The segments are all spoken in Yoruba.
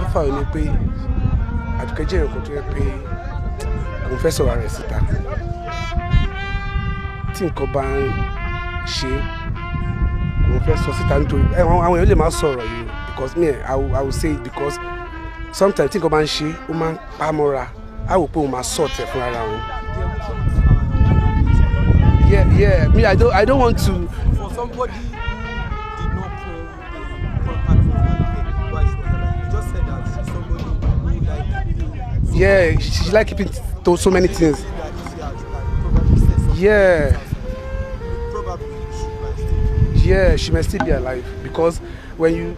fẹ́ fààyàn ni pé Àdùkẹ́ jẹ́ nǹkan tó yẹ pé kò ń fẹ́ sọ̀rọ̀ rẹ̀ síta. Tí nǹkan bá ń ṣe kò ń fẹ́ sọ síta nítorí àwọn èèyàn lè má sọ̀rọ̀ yìí because me I will say it because sometimes tí nǹkan bá ń ṣe ó máa ń pa mọ́ra, á wò pé òun máa sort ẹ̀ fún ara òun. Yeah, me I don't want to. For somebody who did not come in contact with Aduke while she was alive, you just said that she's somebody who like keeping. Yeah, she like keeping to so many things. That she has probably said something. Yeah. Probably she might still be. Yeah, she may still be alive because when you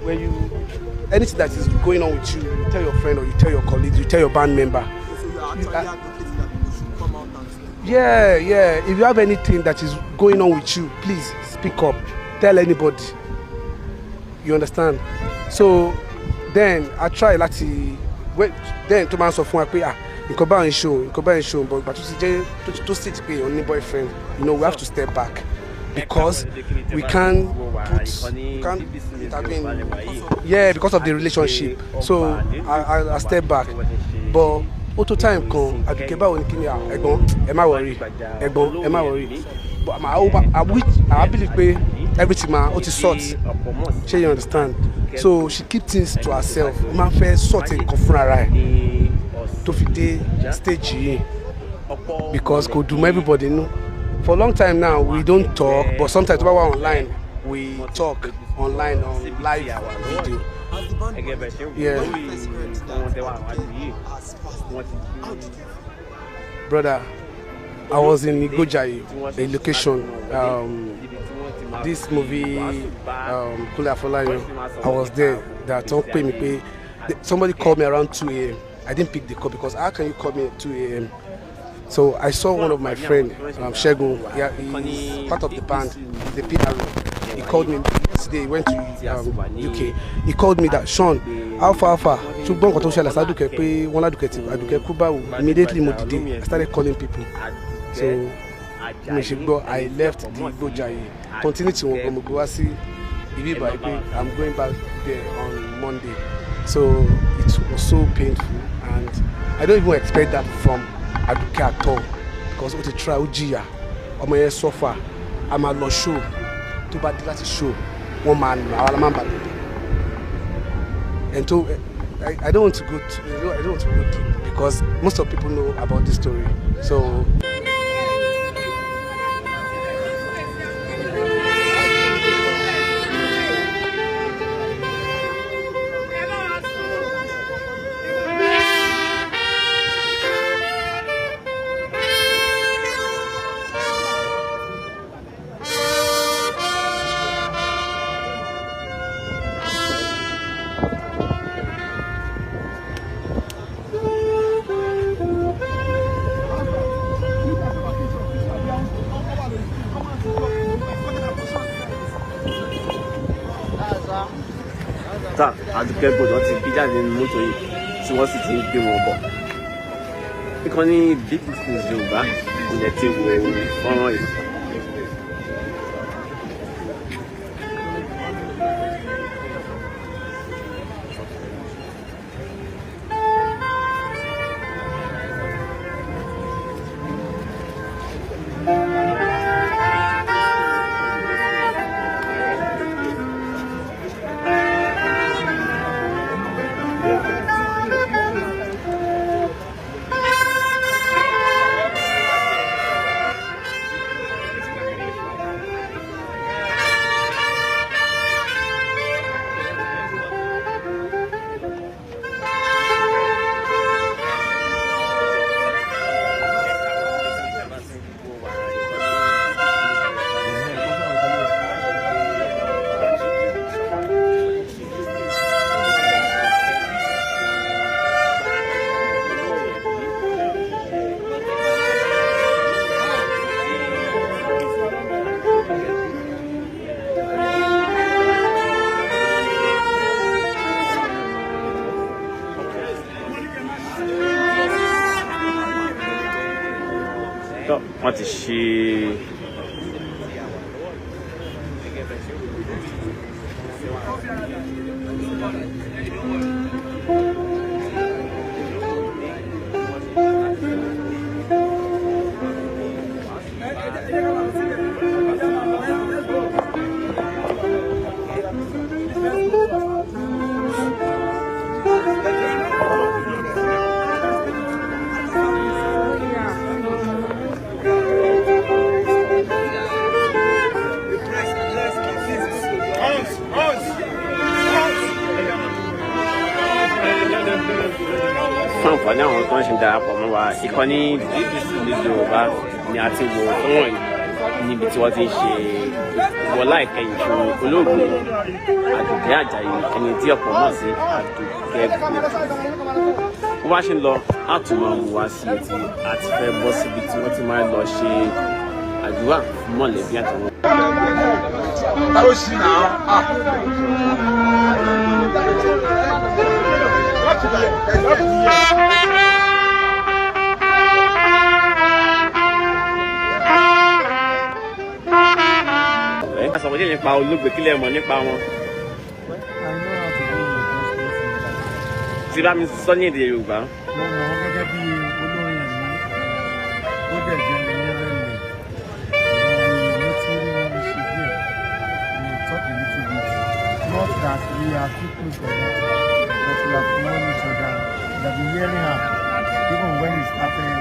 anything that is going on with you, you tell your friend or you tell your colleagues, you tell your band member. So you are actually advocating that people should come out and speak. Yeah. If you have anything that is going on with you, please speak up. Tell anybody. You understand? So then I try láti wait then tó máa ń sọ fún wa pé ah nǹkan báyìí ń ṣe òun, nǹkan báyìí ń ṣe òun, but ìgbà tó ti jẹ́ tó sì ti pé èèyàn ní boyfriend, you know, we have to step back because we can't put we can't intervene. Yeah, because of the relationship. So I step back. But ó tó time kan Àdùkẹ́ báwo ni kí ni ẹ̀gbọ́n ẹ má worry, ẹ̀gbọ́n ẹ má worry, but I believe pé everything ma ó ti sort, ṣé you understand? So she keep things to herself. Ó máa ń fẹ́ sort nǹkan fúnra rẹ̀ tó fi dé stage yìí because kò dùn mọ́ everybody nú. For a long time now we don't talk, but sometimes tó bá wà online we talk online on live video. As the band manager, Yeah. when you first heard that Aduke has passed, how did you feel? Brother, I was in Igbojaye, a location. This movie, Kunle Afolayan, I was there. That don't pay me pay. Somebody called me around 2 a.m. I didn't pick the call because how can you call me at 2 a.m.? So I saw one of my friend, Shegun. Yeah, he's part of the band, the PRO. He called me yesterday. He went to UK. He called me that Sean, how far? Ṣùgbọ́n nǹkan tó ń ṣẹlẹ̀ sádùkẹ́ pé wọ́n ládùkẹ́ ti Àdùkẹ́ kú báwo. Immediately mo dìde, I started calling people. So mo ṣe gbọ́, I left the Igbojaye. Continue tí wọ́n gbọ́, mo gbé wá sí ibi ìbàyí pé I'm going back there on Monday. So it was so painful and I don't even expect that from Aduke at all because ó ti try, ó jìyà, ọmọ yẹn suffer, a máa lọ show, tó bá dé láti show, wọ́n máa nù, àwa la máa ń bà lóde. And so I don't want to go to, I don't want to go deep because most of people know about this story. So. Ta Àdùkẹ́ gbọ́dọ̀ ti gbé jáde nínú mọ́tò yìí tí wọ́n sì ti ń gbé wọn bọ̀. Ìkànnì BBC News Yorùbá ilẹ̀ ti wo fọ́nrán yìí. Wọ́n ti ṣe Fún àǹfààní àwọn tó ń ṣe darapọ̀ mọ́ wa, ìkànnì BBC News Yorùbá ni a ti wo fọ́nrán yìí níbi tí wọ́n ti ń ṣe ìwọlá ìkẹyìn fún olóògbé Àdùkẹ́ Àjàyí, ẹni tí ọ̀pọ̀ mọ̀ sí Àdùkẹ́ Gold. Bó bá ṣe ń lọ, á tún máa mú wá sí etí. Àti fẹ́ bọ́ síbi tí wọ́n ti máa ń lọ ṣe àdúrà fún mọ̀lẹ́bí àtàwọn. Ta ló ṣì náà? Ah. Ẹ sọ̀rọ̀ díẹ̀ nípa olóògbé, kílẹ̀ mọ̀ nípa wọn. Well, I know how to be a gospel singer. Tí bá mi sọ ní èdè Yorùbá. Mo mọ̀ wọ́n gẹ́gẹ́ bí olórin ẹ̀mí, ó dẹ̀ jẹ́ onírẹ̀lẹ̀. Mo ti rí wọn ṣe díẹ̀. We talk a little bit. Not that we are too close or not, but we have known each other. We have been hearing her even when he started.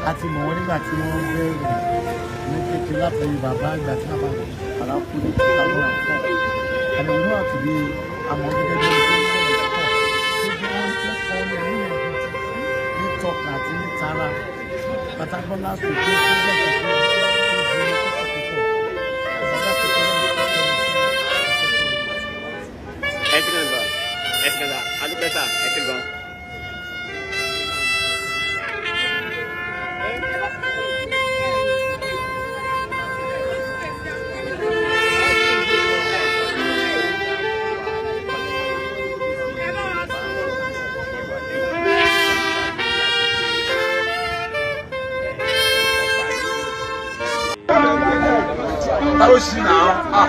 A ti mọ̀ wọ́n nígbà tí wọ́n bẹ̀rẹ̀ ní kékeré láti bàbá ìgbà tí bàbá bàbá kú ní 2004. And we know how to be àmọ́ gẹ́gẹ́ bí ẹni tó ń sọ̀rọ̀ pọ̀ ní tọkàn àti ní tara pátákó last week tó project tó tó di púpọ̀ púpọ̀. Ẹ ti gan sir, ẹ ti gan sir, adúpẹ́ sir, ẹ ti gan. Ta ló ṣì náà? Ah.